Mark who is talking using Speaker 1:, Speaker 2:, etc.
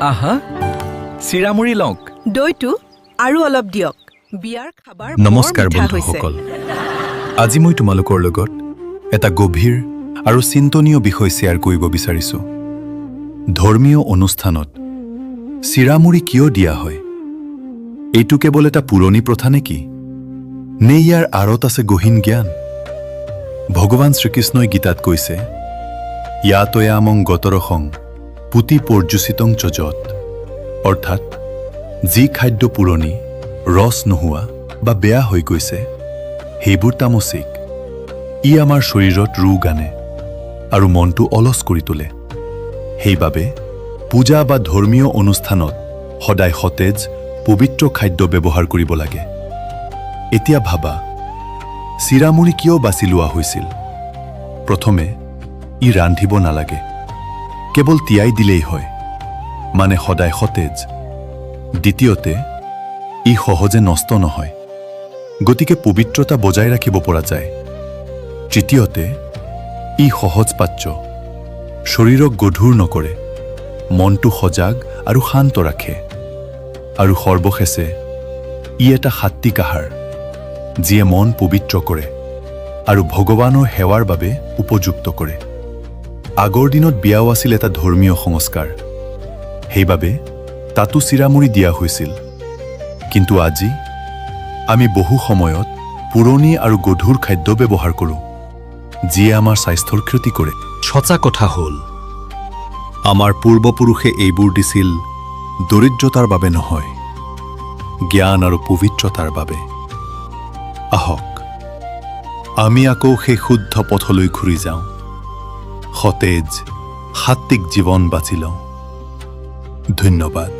Speaker 1: আহা, চিৰামুৰি লওক।
Speaker 2: দৈটো আৰু অলপ দিয়ক। বিয়াৰ খাবাৰ বৰ
Speaker 3: নমস্কাৰ
Speaker 2: মিঠা হৈছে।
Speaker 3: বন্ধুসকল, আজি মই তোমালোকৰ লগত এটা গভীৰ আৰু চিন্তনীয় বিষয় শ্বেয়াৰ কৰিব বিচাৰিছোঁ। ধৰ্মীয় অনুষ্ঠানত চিৰামুৰি কিয় দিয়া হয়? এইটো কেৱল এটা পুৰণি প্ৰথা নেকি, নে ইয়াৰ আঁৰত আছে গহীন জ্ঞান? ভগৱান শ্ৰীকৃষ্ণই গীতাত কৈছে, "য়াতয়ামং গতৰসং পুতি পৰ্যুষিতং চ যৎ", অৰ্থাৎ যি খাদ্য পুৰণি, ৰস নোহোৱা বা বেয়া হৈ গৈছে, সেইবোৰ তামসিক। ই আমাৰ শৰীৰত ৰোগ আনে আৰু মনটো অলস কৰি তোলে। সেইবাবে পূজা বা ধৰ্মীয় অনুষ্ঠানত সদায় সতেজ, পবিত্ৰ খাদ্য ব্যৱহাৰ কৰিব লাগে। এতিয়া ভাবা, চিৰামুৰি কিয় বাছি লোৱা হৈছিল? প্ৰথমে, ই ৰান্ধিব নালাগে, কেৱল তিয়াই দিলেই হয়, মানে সদায় সতেজ। দ্বিতীয়তে, ই সহজে নষ্ট নহয়, গতিকে পবিত্ৰতা বজাই ৰাখিব পৰা যায়। তৃতীয়তে, ই সহজপাচ্য, শৰীৰক গধুৰ নকৰে, মনটো সজাগ আৰু শান্ত ৰাখে। আৰু সৰ্বশেষে, ই এটা সাত্বিক আহাৰ, যিয়ে মন পবিত্ৰ কৰে আৰু ভগৱানৰ সেৱাৰ বাবে উপযুক্ত কৰে। আগৰ দিনত বিয়াও আছিল এটা ধৰ্মীয় সংস্কাৰ, সেইবাবে তাতো চিৰামুৰি দিয়া হৈছিল। কিন্তু আজি আমি বহু সময়ত পুৰণি আৰু গধুৰ খাদ্য ব্যৱহাৰ কৰোঁ, যিয়ে আমাৰ স্বাস্থ্যৰ ক্ষতি কৰে।
Speaker 4: সঁচা কথা হ'ল, আমাৰ পূৰ্বপুৰুষে এইবোৰ দিছিল দৰিদ্ৰতাৰ বাবে নহয়, জ্ঞান আৰু পবিত্ৰতাৰ বাবে। আহক, আমি আকৌ সেই শুদ্ধ পথলৈ ঘূৰি যাওঁ, সতেজ, সাত্বিক জীৱন বাছি লওঁ। ধন্যবাদ।